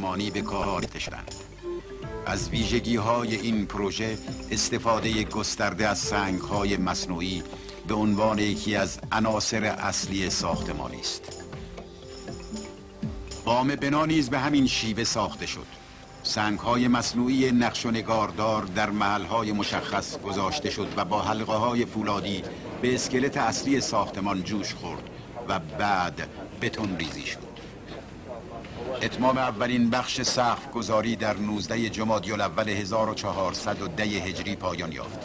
ساختمانی به کار شدند. از ویژگی‌های این پروژه استفاده گسترده از سنگ‌های مصنوعی به عنوان یکی از عناصر اصلی ساختمانی است. بام بنا نیز به همین شیوه ساخته شد. سنگ‌های مصنوعی نقش و نگاردار در محل‌های مشخص گذاشته شد و با حلقه‌های فولادی به اسکلت اصلی ساختمان جوش خورد و بعد بتون ریزی شد. اتمام اولین بخش سقف گذاری در 19 جمادی الاول 1410 هجری پایان یافت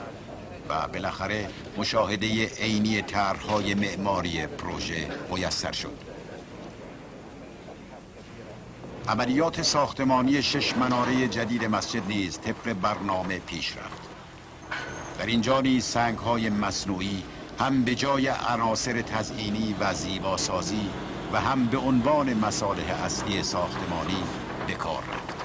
و بالاخره مشاهده عینی طرح‌های معماری پروژه میسر شد. عملیات ساختمانی 6 مناره جدید مسجد نیز طبق برنامه پیش رفت. در اینجا نیز سنگ‌های مصنوعی هم به جای عناصر تزئینی و زیباسازی و هم به عنوان مصالح اصلی ساختمانی به کار رفت.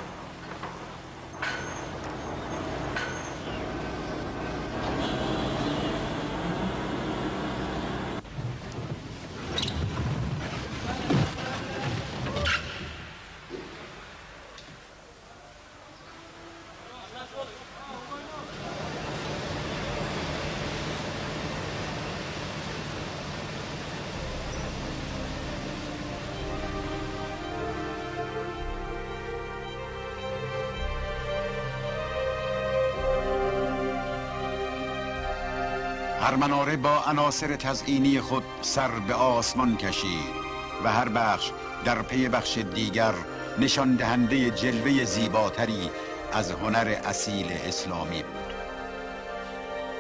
هر مناره با عناصر تزئینی خود سر به آسمان کشید و هر بخش در پی بخش دیگر نشان دهنده جلوه زیباتری از هنر اصیل اسلامی بود.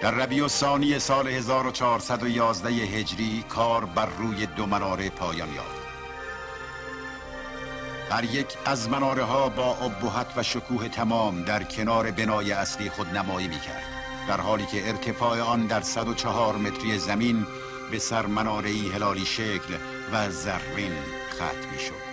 در ربیع الثانی سال 1411 هجری کار بر روی دو مناره پایان یافت. هر یک از مناره ها با ابهت و شکوه تمام در کنار بنای اصلی خود نمایی می کرد، در حالی که ارتفاع آن در 104 متری زمین به سرمناره‌ای هلالی شکل و زرین ختم می‌شد.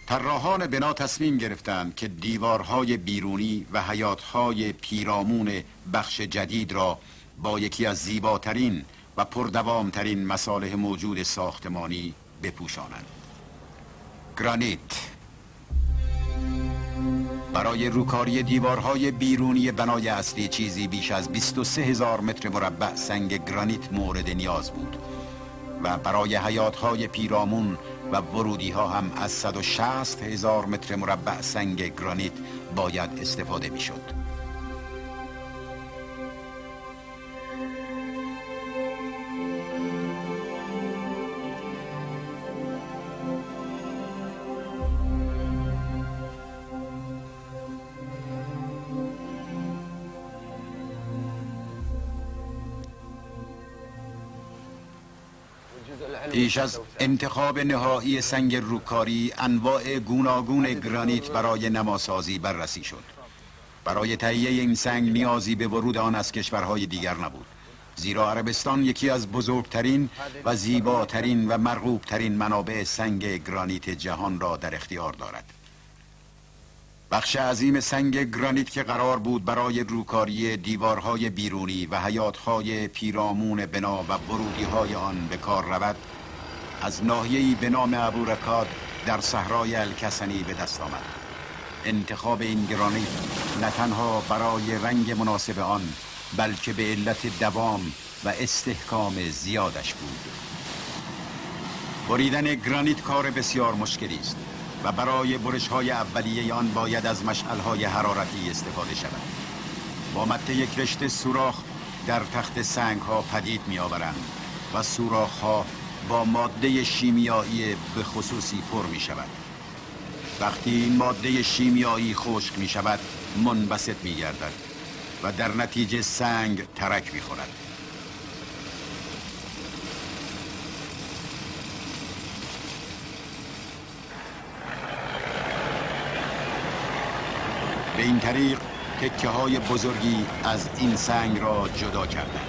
طراحان بنا تصمیم گرفتند که دیوارهای بیرونی و حیاطهای پیرامون بخش جدید را با یکی از زیباترین و پردوامترین مصالح موجود ساختمانی بپوشانند. گرانیت. برای روکاری دیوارهای بیرونی بنای اصلی چیزی بیش از 23,000 متر مربع سنگ گرانیت مورد نیاز بود و برای حیاطهای پیرامون و ورودی‌ها هم از 160,000 متر مربع سنگ گرانیت باید استفاده می‌شد. پیش از انتخاب نهایی سنگ روکاری، انواع گوناگون گرانیت برای نماسازی بررسی شد. برای تهیه این سنگ نیازی به ورود آن از کشورهای دیگر نبود، زیرا عربستان یکی از بزرگترین و زیباترین و مرغوبترین منابع سنگ گرانیت جهان را در اختیار دارد. بخش عظیم سنگ گرانیت که قرار بود برای روکاری دیوارهای بیرونی و حیاطهای پیرامون بنا و ورودیهای آن به کار رود، از ناحیه‌ای به نام ابورکاد در صحرای الکسنی به دست آمد. انتخاب این گرانیت نه تنها برای رنگ مناسب آن، بلکه به علت دوام و استحکام زیادش بود. بریدن گرانیت کار بسیار مشکلی است و برای برش‌های اولیه آن باید از مشعل‌های حرارتی استفاده شود. با مته یک رشته سوراخ در تخت سنگ‌ها پدید می‌آورند و سوراخ‌ها با ماده شیمیایی به خصوصی پر می‌شود. وقتی این ماده شیمیایی خشک می‌شود، منبسط می‌گردد و در نتیجه سنگ ترک می‌خورد. به این طریق تکه های بزرگی از این سنگ را جدا کردند.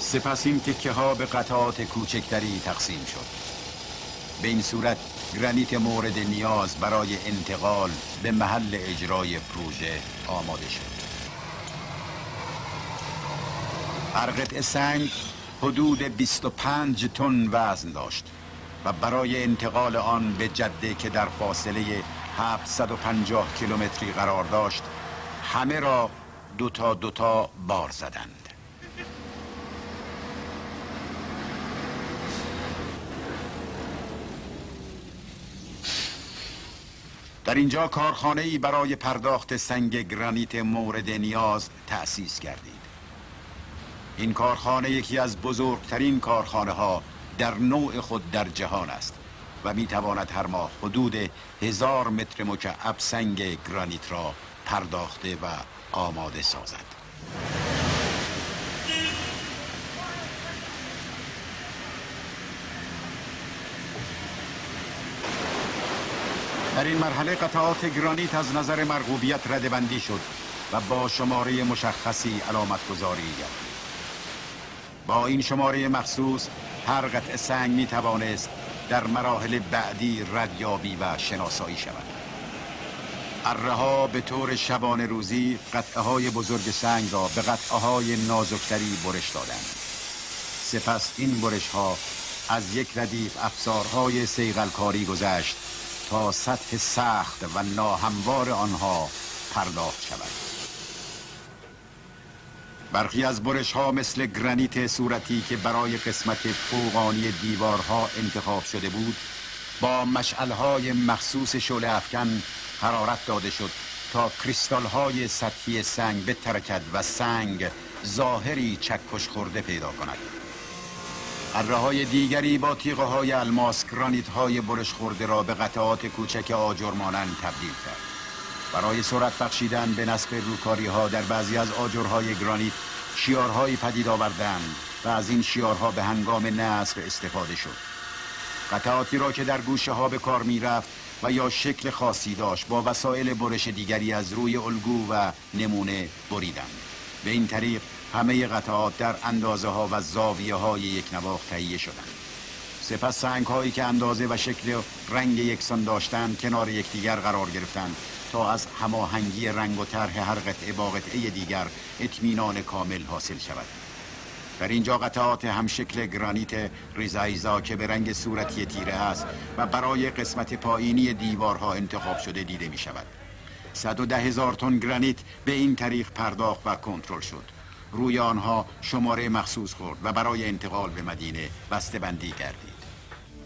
سپس این تکه ها به قطعات کوچکتری تقسیم شد. به این صورت گرانیت مورد نیاز برای انتقال به محل اجرای پروژه آماده شد. هر قطعه سنگ حدود 25 تن وزن داشت و برای انتقال آن به جده که در فاصله 750 کیلومتری قرار داشت، همه را دوتا دوتا بار زدند. در اینجا کارخانه‌ای برای پرداخت سنگ گرانیت مورد نیاز تأسیس گردید. این کارخانه یکی از بزرگترین کارخانه ها در نوع خود در جهان است و می تواند هر ماه حدود 1000 متر مکعب سنگ گرانیت را پرداخته و آماده سازد. در این مرحله قطعات گرانیت از نظر مرغوبیت رده‌بندی شد و با شماره مشخصی علامت گذاری گردید. با این شماره مخصوص هر قطعه سنگ می توانست در مراحل بعدی ردیابی و شناسایی شود. اره‌ها به طور شبانه روزی قطعه های بزرگ سنگ را به قطعه های نازکتری برش دادند. سپس این برش ها از یک ردیف افزارهای صیقلکاری گذشت تا سطح سخت و ناهموار آنها پرداخت شود. برخی از برش ها مثل گرانیت صورتی که برای قسمت فوقانی دیوارها انتخاب شده بود، با مشعل‌های مخصوص شعله افکن حرارت داده شد تا کریستال‌های سطحی سنگ بترکد و سنگ ظاهری چکش خورده پیدا کند. اره‌های دیگری با تیغه‌های الماس گرانیت‌های برش خورده را به قطعات کوچک آجر مانند تبدیل کرد. برای سرعت بخشیدن به نصب روکاری‌ها در بعضی از آجرهای گرانیت شیارهایی پدید آوردند و از این شیارها به هنگام نصب استفاده شد. قطعاتی را که در گوشه ها به کار می رفت و یا شکل خاصی داشت با وسایل برش دیگری از روی الگو و نمونه بریدند. به این طریق همه قطعات در اندازه ها و زاویه های یک نواخت تهیه شدند. سپس سنگ هایی که اندازه و شکل رنگ یکسان داشتند کنار یکدیگر قرار گرفتند تا از هماهنگی رنگ و طرح هر قطعه با قطعه دیگر اطمینان کامل حاصل شود. در اینجا قطعات همشکل گرانیت ریزایزا که به رنگ صورتی تیره است و برای قسمت پایینی دیوارها انتخاب شده دیده می شود. 110,000 تن گرانیت به این طریق پرداخت و کنترل شد. روی آنها شماره مخصوص خورد و برای انتقال به مدینه بسته‌بندی گردید.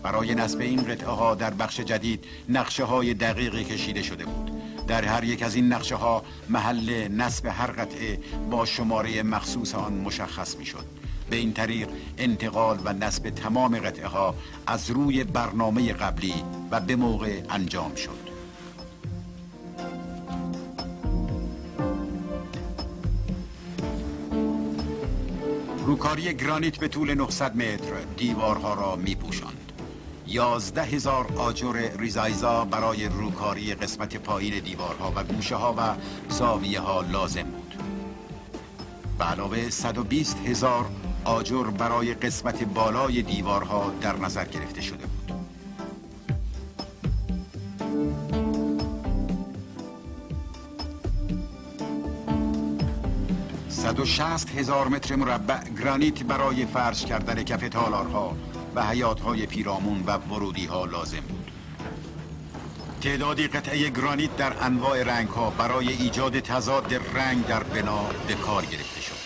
برای نصب این قطعه ها در بخش جدید نقشه های دقیقی کشیده شده بود. در هر یک از این نقشه ها محل نصب هر قطعه با شماره مخصوص آن مشخص می شد. به این طریق انتقال و نصب تمام قطعه ها از روی برنامه قبلی و به موقع انجام شد. روکاری گرانیت به طول 900 متر دیوارها را می پوشاند. 11,000 آجر ریزایزا برای روکاری قسمت پایین دیوارها و گوشه ها و زاویه ها لازم بود. به علاوه 120,000 آجر برای قسمت بالای دیوارها در نظر گرفته شده بود. 160,000 متر مربع گرانیت برای فرش کردن کف تالارها و حیاط‌های پیرامون و ورودی‌ها لازم بود. تعدادی قطعه گرانیت در انواع رنگ‌ها برای ایجاد تضاد رنگ در بنا به کار گرفته شد.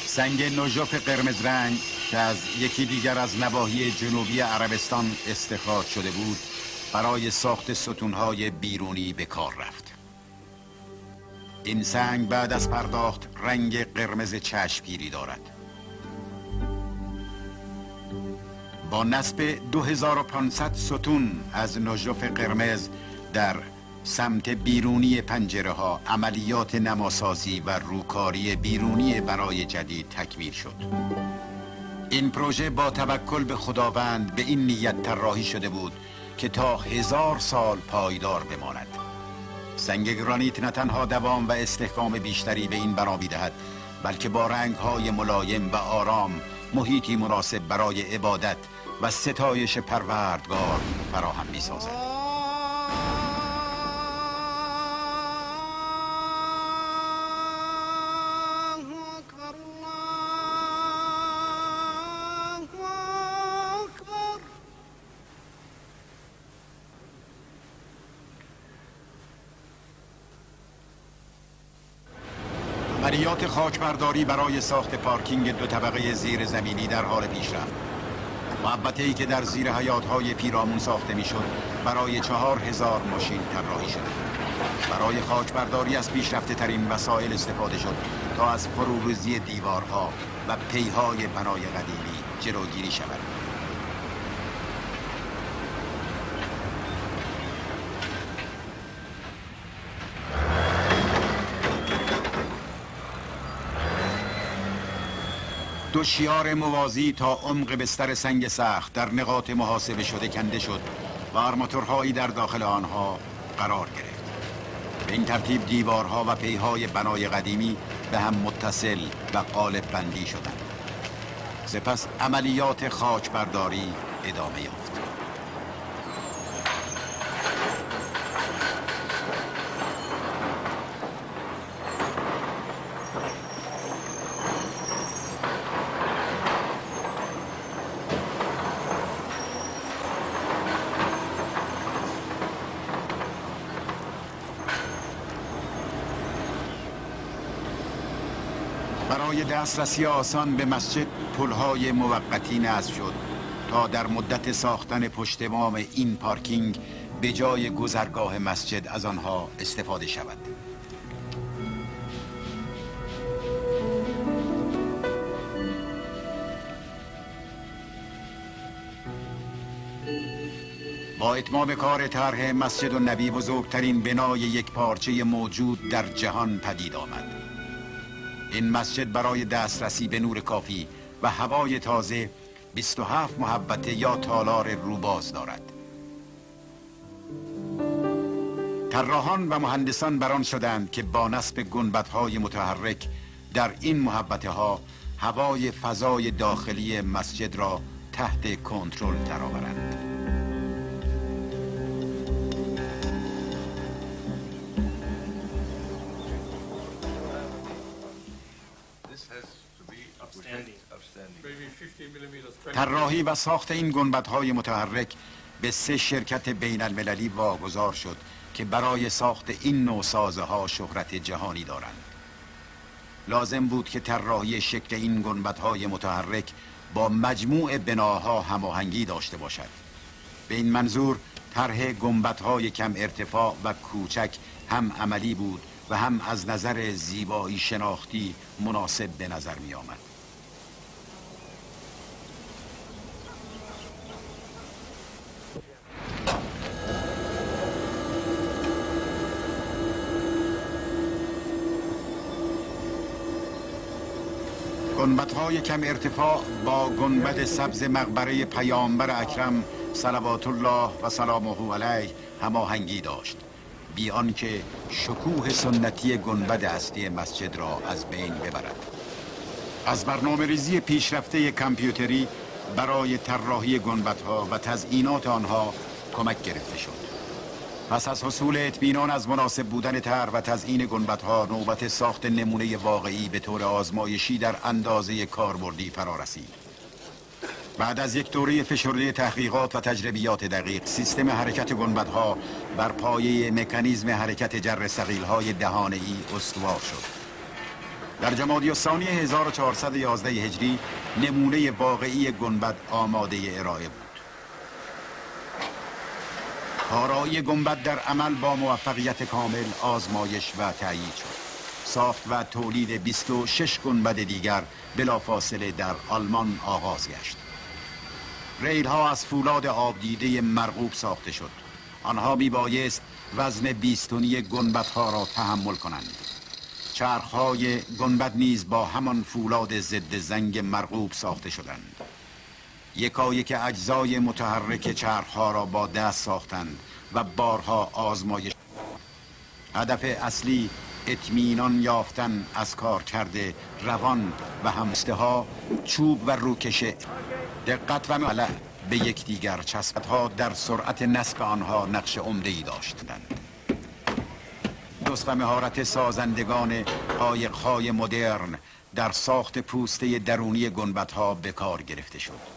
سنگ نجف قرمز رنگ که از یکی دیگر از نواحی جنوبی عربستان استخراج شده بود، برای ساخت ستون‌های بیرونی به کار رفت. این سنگ بعد از پرداخت رنگ قرمز چشمگیری دارد. با نصب 2500 ستون از نجف قرمز در سمت بیرونی پنجره ها عملیات نماسازی و روکاری بیرونی برای جدید تکمیل شد. این پروژه با توکل به خداوند به این نیت طراحی شده بود که تا 1000 سال پایدار بماند. سنگ گرانیت نه تنها دوام و استحکام بیشتری به این بنا می‌دهد، بلکه با رنگ‌های ملایم و آرام محیطی مناسب برای عبادت و ستایش پروردگار فراهم می سازد. عملیات خاکبرداری برای ساخت پارکینگ 2 طبقه زیر زمینی در حال پیشرفت. محوطه‌ای که در زیر حیاط‌های پیرامون ساخته می‌شد برای 4000 ماشین طراحی شده. برای خاکبرداری از پیشرفته‌ترین وسایل استفاده شد تا از فروریزی دیوارها و پیهای بنای قدیمی جلوگیری شود. دو شیار موازی تا عمق بستر سنگ سخت در نقاط محاسبه شده کنده شد و آرماتورهایی در داخل آنها قرار گرفت. به این ترتیب دیوارها و پیهای بنای قدیمی به هم متصل و قالب بندی شدند. سپس عملیات خاکبرداری ادامه یافت. برای دسترسی آسان به مسجد پل‌های موقتی نصب شد تا در مدت ساختن پشت بام این پارکینگ به جای گذرگاه مسجد از آنها استفاده شود. با اتمام کار طرح مسجد النبی بزرگترین بنای یک پارچه موجود در جهان پدید آمد. این مسجد برای دسترسی به نور کافی و هوای تازه 27 محوطه یا تالار روباز دارد. طراحان و مهندسان بران شدند که با نصب گنبدهای متحرک در این محوطه‌ها هوای فضای داخلی مسجد را تحت کنترل درآورند. طراحی و ساخت این گنبدهای متحرک به 3 شرکت بین المللی واگذار شد که برای ساخت این نوع سازه‌ها شهرت جهانی دارند. لازم بود که طراحی شکل این گنبدهای متحرک با مجموع بناها هماهنگی داشته باشد. به این منظور طرح گنبدهای کم ارتفاع و کوچک هم عملی بود و هم از نظر زیبایی شناختی مناسب به نظر می آمد. گنبدهای کم ارتفاع با گنبد سبز مقبره پیامبر اکرم صلوات الله و سلامه علیه هماهنگی داشت، بی آنکه شکوه سنتی گنبد اصلی مسجد را از بین ببرد. از برنامه ریزی پیشرفته کامپیوتری برای طراحی گنبدها و تزیینات آنها کمک گرفته شد. پس از حصول اطمینان از مناسب بودن طرح و تزیین گنبدها، نوبت ساخت نمونه واقعی به طور آزمایشی در اندازه کاربردی فرا رسید. بعد از یک دوره فشرده تحقیقات و تجربیات دقیق، سیستم حرکت گنبدها بر پایه مکانیزم حرکت جر ثقیل‌های دهانه‌ای استوار شد. در جمادی الثانی 1411 هجری نمونه واقعی گنبد آماده ارائه بود. کارایی گنبد در عمل با موفقیت کامل آزمایش و تایید شد. ساخت و تولید 26 گنبد دیگر بلافاصله در آلمان آغاز گشت. ریل ها از فولاد آبدیده مرغوب ساخته شد. آنها میبایست وزن 20 تنی گنبدها را تحمل کنند. چرخهای گنبد نیز با همان فولاد ضد زنگ مرغوب ساخته شدند. یکایک اجزای متحرک چرخها را با دست ساختند و بارها آزمایش. هدف اصلی اطمینان یافتن از کار کرده روان و همسته ها، چوب و روکش دقت و ملع. به یکدیگر چسبدها در سرعت نصب آنها نقش عمده‌ای داشتند. دوست و مهارت سازندگان قایق‌های مدرن در ساخت پوسته درونی گنبدها به کار گرفته شد.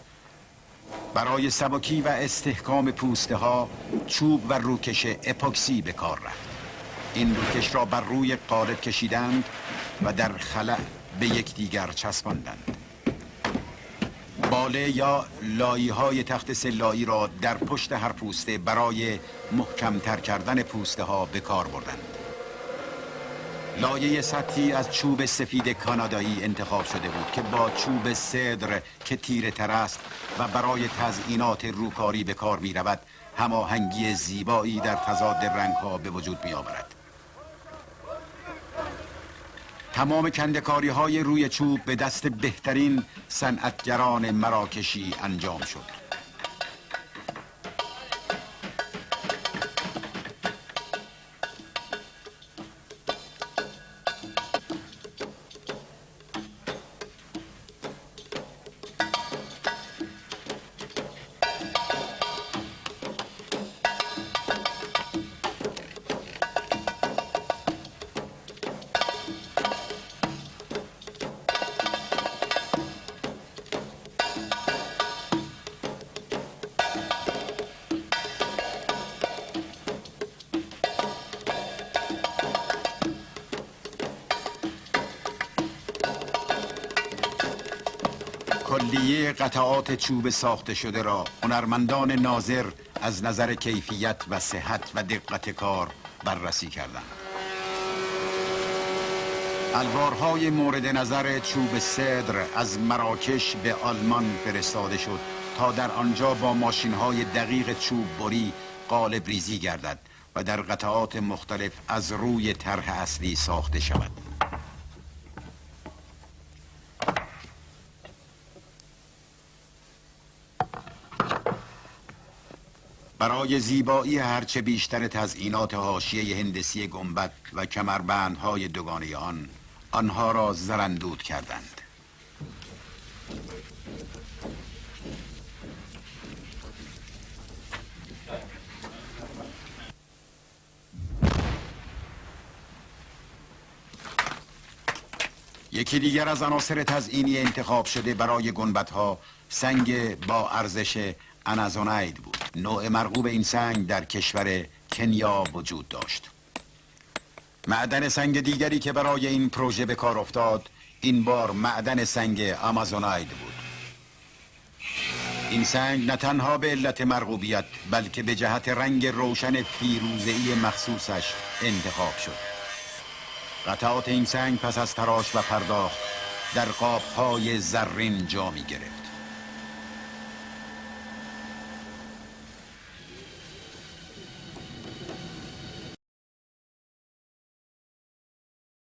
برای سبکی و استحکام پوسته ها چوب و روکش اپوکسی به کار رفت. این روکش را بر روی قالب کشیدند و در خلأ به یکدیگر چسباندند. باله یا لایه‌های تخت سلایی را در پشت هر پوسته برای محکمتر کردن پوسته ها به کار بردند. لایه سطحی از چوب سفید کانادایی انتخاب شده بود که با چوب سدر که تیره تر است و برای تزئینات روکاری به کار می رود هماهنگی زیبایی در تضاد رنگ‌ها به وجود می آورد. تمام کندکاری های روی چوب به دست بهترین صنعتگران مراکشی انجام شد. کلیه قطعات چوب ساخته شده را هنرمندان ناظر از نظر کیفیت و صحت و دقت کار بررسی کردند. الوارهای مورد نظر چوب سدر از مراکش به آلمان فرستاده شد تا در آنجا با ماشین‌های دقیق چوب بری قالب ریزی گردد و در قطعات مختلف از روی طرح اصلی ساخته شود. برای زیبایی هرچه بیشتر تزئینات حاشیه هندسی گنبد و کمربندهای دوگانه آن، آنها را زرندود کردند. یکی دیگر از عناصر تزئینی انتخاب شده برای گنبدها سنگ با ارزش انازوناید بود. نوع مرغوب این سنگ در کشور کنیا وجود داشت. معدن سنگ دیگری که برای این پروژه به کار افتاد این بار معدن سنگ آمازوناید بود. این سنگ نه تنها به علت مرغوبیت بلکه به جهت رنگ روشن فیروزه‌ای مخصوصش انتخاب شد. قطعات این سنگ پس از تراش و پرداخت در قاب‌های زرین جا می گرفت.